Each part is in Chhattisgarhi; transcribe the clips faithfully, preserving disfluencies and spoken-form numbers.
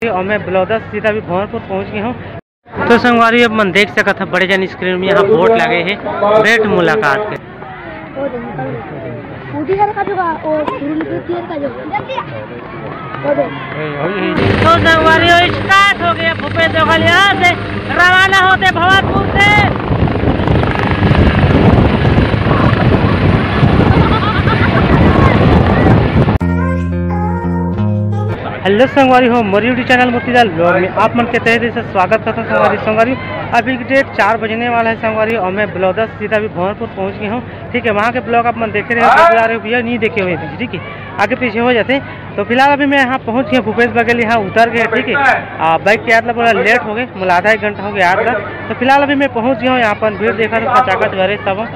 अउ मैं बलौदा से सीधा अभी भंवरपुर पहुंच गया हूँ। तो संगवारी, अब मन देख सकत ह, बड़े जन स्क्रीन में यहाँ बोर्ड लगे हे भेंट मुलाकात के। तो संगवारी हो, स्टार्ट हो गया, भूपेश देवगन यहाँ से रवाना होते भंवरपुर से। हेलो संगवारी हो, मोर YouTube चैनल मोतीलाल ब्लॉग में आप मन के तहे दिल से स्वागत करता हूँ संगवारी। संगवारी, अभी डेट चार बजने वाला है संगवारी, अउ मैं बलौदा से सीधा अभी भंवरपुर पहुँच गया हूँ। ठीक है, वहाँ के ब्लॉग आप मन देखे रहे, देख ला रहे हो भैया, नहीं देखे हुए हैं, ठीक है, आगे पीछे हो जाते। तो फिलहाल अभी मैं यहाँ पहुँच गया, भूपेश बघेल यहाँ उतर गए, ठीक है। आ, बाइक के आत ला बोला लेट हो गए, मोला आधा एक घंटा हो गया आत ला। तो फिलहाल अभी मैं पहुँच गया हूँ, यहाँ पर भीड़ देखा तो खचाखच भरे सब,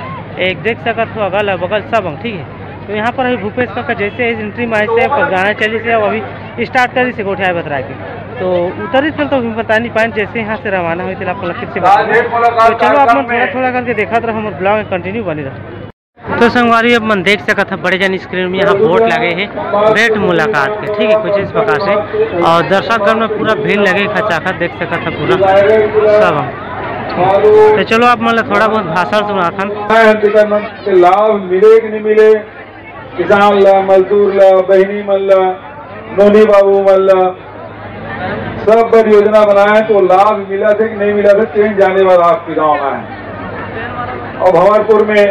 एक देख सकत हो अगल बगल सब, ठीक है। तो यहाँ पर अभी भूपेश काका जैसे इस एंट्री में आए से गाना चली से, अब अभी स्टार्ट करी से गोठियाए बतरा के। तो उतरी थे तो भी बता नहीं पाए, जैसे यहाँ से रवाना हुई थे आप लोग फिर से बता। तो चलो आप मन थोड़ा थोड़ा करके देखत रहो, हमर ब्लॉग में कंटिन्यू बनी रहो। तो संगवारी, अब मन देख सकत ह, बड़े जन स्क्रीन में यहाँ बोर्ड लगे हे भेंट मुलाकात के, ठीक है, कुछ इस प्रकार से। अउ दर्शकगण में पूरा भीड़ लगे, खचाखच देख सकत ह पूरा सब। तो चलो आप मन ला थोड़ा बहुत भाषण सुनाथन। है, एकर मन के लाभ मिले कि नहीं मिले, किसान ला, मजदूर ला, बहिनी मन ला, नोनी बाबू मन ला, सब बर योजना बनाए तो लाभ मिला थे कि नहीं मिला थे, तेन जाने वाला आपके गांव में है। और भंवरपुर में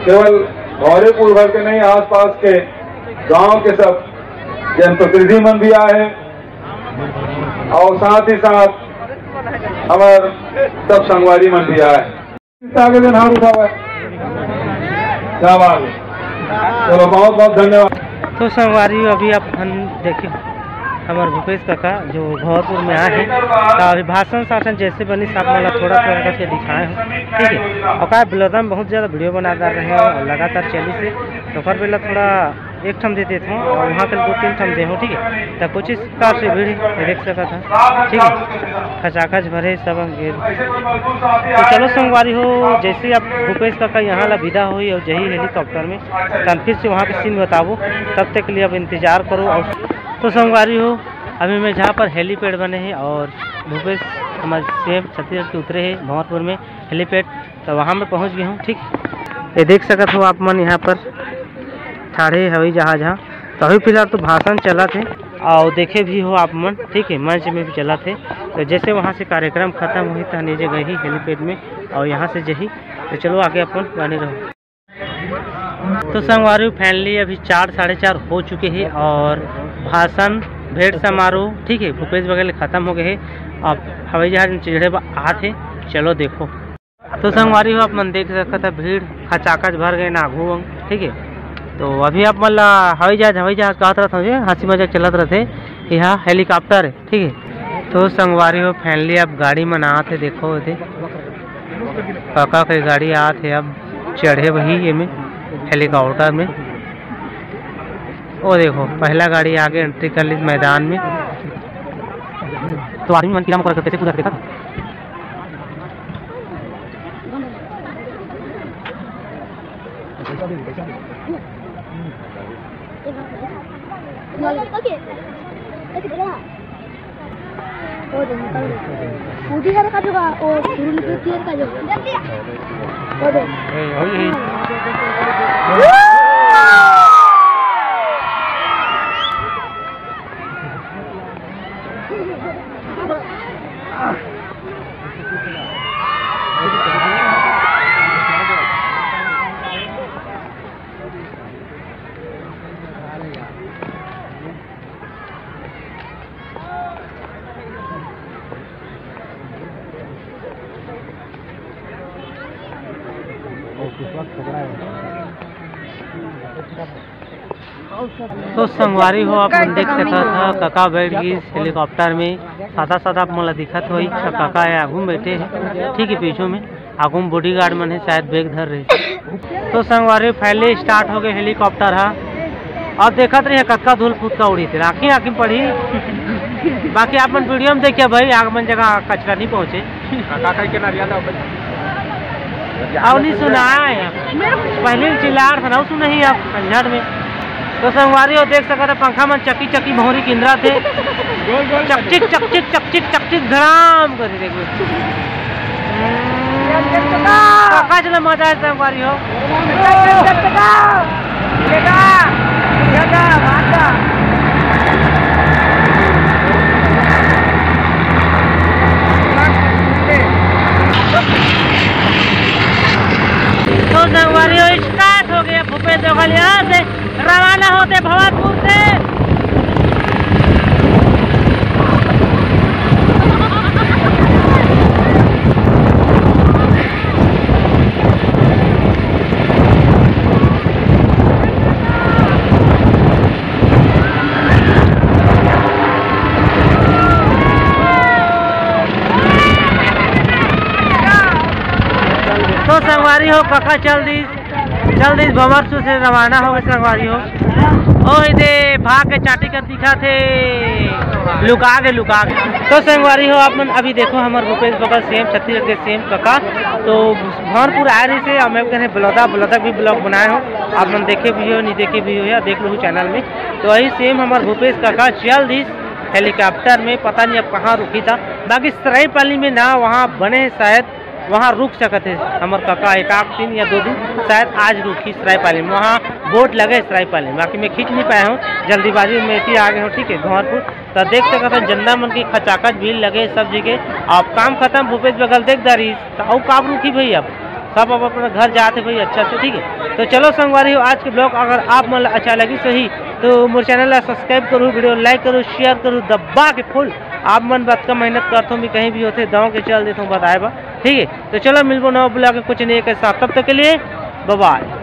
केवल भंवरपुर भर के नहीं, आसपास के गांव के सब जनप्रतिनिधि मन भी आए हैं और साथ ही साथ हमारे सब संगवारी मन भी आए हैं। आगे दिन हाथ उठावे। क्या बात है। चलो, बहुत बहुत धन्यवाद। तो संगवारी, अभी आप मन देखे हमर भूपेश काका जो भंवरपुर में आए हैं, तो अभी भाषण शासन जैसे बनी सब मन ला थोड़ा थोड़ा करके दिखाए हूँ, ठीक है। अउ का बलौदा में बहुत ज़्यादा वीडियो बना डाल रहे हैं अउ लगातार चली से, तो ओकर बेला थोड़ा एक ठम दे देत हूँ अउ वहाँ के दो तीन ठम दे हूँ, ठीक है। तो कुछ इस प्रकार से भीड़ देख सकत ह, ठीक है, खचाखच भरे सब। तो चलो संगवारी हो, जैसे ही अब भूपेश काका यहाँ ला विदा होही अउ जही हेलीकॉप्टर में, तो हम फिर से वहाँ के सीन बताबो। तब तक के लिए अब इंतजार करो। अउ तो संगवारी हो, अभी मैं जहाँ पर हेलीपैड बने हे अउ भूपेश हमारे सीएम छत्तीसगढ़ के उतरे हे भंवरपुर में हेलीपैड, तो वहाँ मैं पहुँच गया हूँ, ठीक। ये देख सकत हो आप मन यहाँ पर ठाढ़े हवाई जहाज ह। तो अभी फिलहाल तो भाषण चलत हे अउ देखे भी हो आप मन, ठीक है, मंच में भी चलत हे। तो जैसे वहाँ से कार्यक्रम खत्म होही, तहन ये जगह ही हेलीपैड में अउ यहाँ से जही। तो चलो आगे अपन बने रहो। तो संगवारी, फाइनली अभी चार, साढ़े चार हो चुके हैं अउ भाषण, भेंट समारोह, ठीक है, भूपेश बघेल खत्म हो गए हैं। अब हवाई जहाज में चढ़े बर आत हे, चलो देखो। तो संगवारी हो, आप मन देख सकत ह, भीड़ खचाखच भर गए ना आघू अंग, ठीक है। तो अभी आप मन ला हवाई जहाज, हवाई जहाज कहत रहत हूँ, हंसी मजाक चलत रहते, यहाँ हेलीकॉप्टर है, ठीक है। तो संगवारी हो, फाइनली आप गाड़ी मन आत हे, देखो एदे काका के गाड़ी आत हे, अब चढ़े वही एमे हेलीकॉप्टर में। ओ देखो, पहला गाड़ी आगे एंट्री कर ली मैदान में। तो आदमी मन कीड़ा मकोड़ा के कैसे कूदत देखा था। तो संगवारी हो, आप मन देख सकत ह, काका बैठ गिस हेलीकॉप्टर में। सादा सादा आप मन ला दिखत होही, काका हे आगू में बैठे हे, ठीक है, पीछू में आगू में बॉडीगार्ड मन हे, शायद बैग धर रहे। तो संगवारी, पहले स्टार्ट हो गए हेलीकॉप्टर हा। अब देखत रहिए कतका धूल फुतका उड़ी थे, आँखी आँखी में पड़ी। बाकी आप मन वीडियो में देखिए भाई, आग मन जगह कचरा नहीं पहुँचे। काका के नरिया ला भाई। आओ नहीं सुना है, पहले चिल्ला रहा था ना, सुना ही आप झंझट में। तो संगवारी हो, देख सकत हे, पंखा मन चकी चकी भौंरी किंदरा थे। चकचिक, चकचिक, चकचिक, चकचिक, धड़ाम करी, देखो। काका चले मजा आए संगवारी हो। तो संगवारी हो, स्टार्ट हो गया भूपेश देवगन यहाँ से। रवाना होते भवारपुर से। तो संगवारी हो, कका चल दी। चल दी, भंवरसू से रवाना हो गए संगवारी हो। ओ इदे भाग के चाटी कर दिखा थे, लुका के, लुका के। तो संगवारी हो, आप मन अभी देखो हमर भूपेश बघेल सीएम, छत्तीसगढ़ के सीएम कका। तो भंवरपुर आए रही से, मैं कहे बलौदा, बलौदा भी ब्लॉग बनाए हो, आप मन देखे भी हो, नहीं देखे भी हो, या देख लो चैनल में। तो वही सीएम हमर भूपेश कका चल दी हेलीकॉप्टर में, पता नहीं अब कहाँ रुकी था, बाकी सरायपाली में ना, वहाँ बने शायद वहाँ रुक सकत हे हमर कका एक आध दिन या दो दिन, शायद आज रुकी सरायपाली में, वहाँ बोट लगे सरायपाली में, बाकी मैं खींच नहीं पाया हूँ, जल्दीबाजी में इतनी आ गए हूँ, ठीक है, भंवरपुर। तो देख सकत हो जनता मन की खचाखच भीड़ लगे सब जगह। अब काम खत्म, भूपेश बघेल देख दारी, तो अउ काब रुकी भाई, अब सब अब अपना घर जाते भाई अच्छा से, ठीक है। तो चलो संगवारी हो, आज के ब्लॉग अगर आप मन ला अच्छा लगी सही, तो मोर चैनल ला सब्सक्राइब करो, वीडियो लाइक करो, शेयर करो दबा के फुल। आप मन बतका मेहनत करथो, मैं कहीं भी होते दवा के चल देथो बताए बा, ठीक है। तो चलो मिलबो नवा ब्लॉग में कुछ नहीं के साथ, तब तक के लिए बाय बाय।